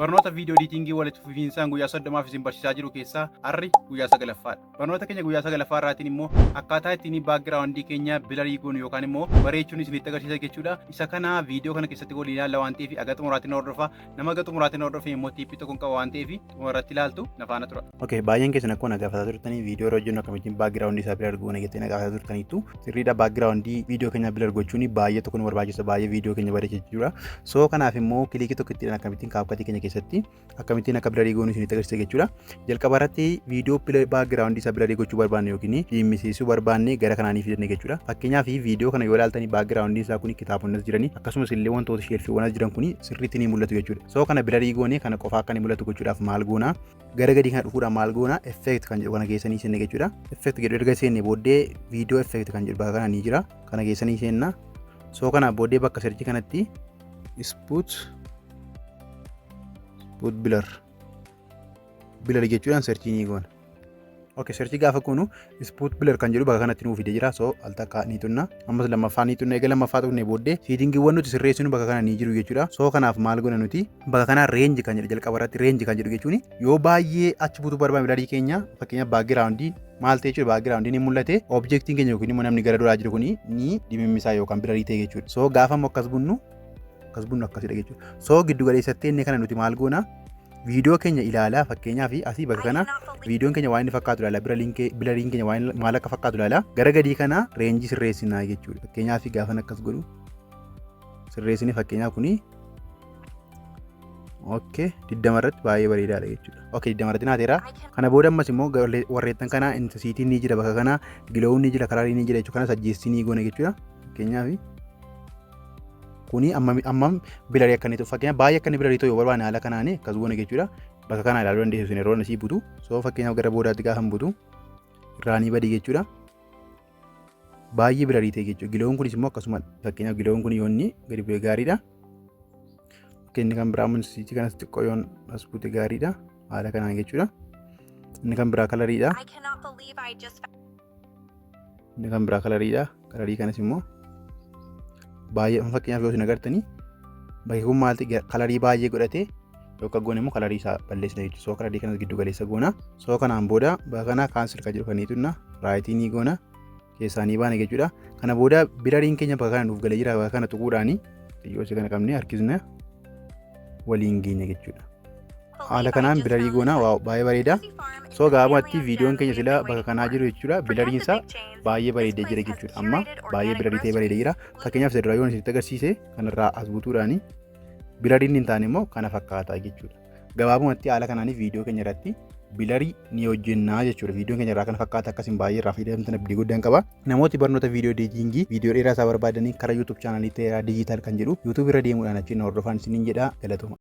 Barnoota video editingii walitti fufiinsaan guyyaa 30f isin barsiisaa jiru keessaa har'i guyyaa sagalaffaadha. Barnoota keenya guyyaa sagalaffaa irraatiin immoo akkaataa ittiin backgroundii keenya blurii goonu yookaan immoo bareechuun isinitti agarsiisa jechuudha. Isa kana viidiyoo kana keessatti waliin ilaalla waan ta'eef aga xumuraatiin hordofa. Nama aga xumuraatiin hordofe immoo tipii tokko qaba waan ta'eef xumura irratti ilaaltu na faana tura. Okay, baay'een keessan akkuma na gaafataa turtanii, viidiyoo yeroo hojjennu akkamittiin backgroundii isaa blur goona jettee na gaafataa turtaniitu. Sirriidha, backgroundii viidiyoo keenya blur gochuun baay'ee tokko nu barbaachisa, baay'ee viidiyoo keenya bareecha jechuudha. So kanaaf immoo clickii tokko ittiin akkamittiin CapCutii keenya keessatti akkamittiin akka blurii goonu isinitti agarsiisa jechuudha. Jalqaba irratti viidiyoo backgroundii isaa blurii gochuu barbaanne yookiin dhimmisiisuu barbaanne gara kanaanii fidanne jechuudha. Fakkeenyaaf, viidiyoo kana yoo ilaaltanii backgroundii isaa kun kitaabonni as jiranii, akkasumas illee wantoota shelfiiwwan as jiran kun sirriitti ni mul'atu jechuudha. So kana blurii goone kana qofa akka inni mul'atu gochuudhaaf maal goona? Gara gadii kana dhufuudhaan maal goona? Effect kan jedhu kana keessanii seenne jechuudha. Effect jedhu erga seenne booddee video effect kan jedhu bakka kana ni jira. Kana keessanii seenna. So kana booddee bakka searchii kanatti spot blur jechuudhaan searchii ni goona. Okay, searchii gaafa goonu spot blur kan jedhu bakka kanatti nuu fidee jira. So al takka ni tunna. Ammas lammaffaa ni tunna. Egaa lammaffaa tuqne booddee settingiiwwan nuti sirreessinu bakka kana ni jiru jechuudha. So kanaaf maal goona nuti? Bakka kana range kan jedhu, jalqaba irratti range kan jedhu jechuun yoo baay'ee achi butuu barbaanne blurii keenya, fakkeenyaaf backgroundii maal ta'e jechuudha, backgroundii ni mul'ate, objectiin keenya yookiin immoo namni gara duraa jiru kuni ni dimimmisaa yookaan blurii ta'e jechuudha. So gaafa immoo akkas bunnu akkasidha jechuudha. So giddu galeessatti inni kana nuti maal goona? Viidiyoo keenya ilaalaa, fakkeenyaaf asii bakka kana viidiyoon keenya waan inni fakkaatu ilaalaa, bluriin keenya waan maal akka fakkaatu ilaalaa, gara gadii kana rangeii sirreessinaa jechuudha. Fakkeenyaaf, gaafan akkas godhu sirreessini, fakkeenyaaf kuni okay, 20 irratti baay'ee bareedaadha jechuudha. Okay, 20 irratti naateera. Kana booda ammas immoo warreettan kana intensityn ni jira bakka kana, glowun ni jira, colorii ni jira jechuudha. Kanas adjustii ni goona jechuudha. Fakkeenyaaf kuni ammam ammam blurii akka inni ta'u, fakkeenyaaf baay'ee akka inni blurii ta'u yoo barbaanne haala kanaan akkas goona jechuudha. Bakka kana ilaaluu dandeessu isin yeroo asii butu. So fakkeenyaaf gara boodaatti gaafa butu irraanii badii jechuudha. Baay'ee blurii ta'e jechuudha. Glowun kunis immoo akkasuma, fakkeenyaaf glowun kun yoo inni gadi bu'e gaariidha. Inni kan biraa intensity kanas xiqqoo yoon as bute gaariidha. Haala kanaan jechuudha. Inni kan biraa coloriidha. Inni kan biraa coloriidha. Colorii kanas immoo baay'ee, fakkeenyaaf yoo isin agartanii bakki kun maalti colorii baay'ee godhate yookaan goone immoo colorii isaa balleessina jechuudha. So colorii kanas giddu galeessa goona. So kanaan booda bakka kana cancel kan jedhu kan tunna, rightii ni goona, keessaa ni baana jechuudha. Kana booda bluriin keenya bakka kana nuuf galee jira. Bakka kana tuquudhaani xiyyoo isa kana qabnee harkisna, waliin geenya jechuudha. Haala kanaan blurii goona, wow, baay'ee bareeda. So gabaabumatti viidiyoon keenya sila bakka kanaa jiru jechuudha. Bluriin isaa baay'ee bareedee jira jechuudha. Amma baay'ee blurii ta'ee bareedee jira. Fakkeenyaaf, isa duraa yoon isinitti agarsiise kanarraa as butuudhaani bluriin hin taane immoo kana fakkaata jechuudha. Gabaabumatti haala kanaan viidiyoo keenya irratti blurii ni hojjennaa jechuudha. Viidiyoon keenya irraa kana fakkaata, akkasiin baay'ee irraa fayyadamtan abdii guddaan qaba. Namooti barnoota video editingii viidiyoo dheeraa isaa barbaadanii karaa YouTube channelii Teeraa Digital kan jedhu YouTube irra deemuudhaan achiin hordofaan isiniin jedha, galatoma.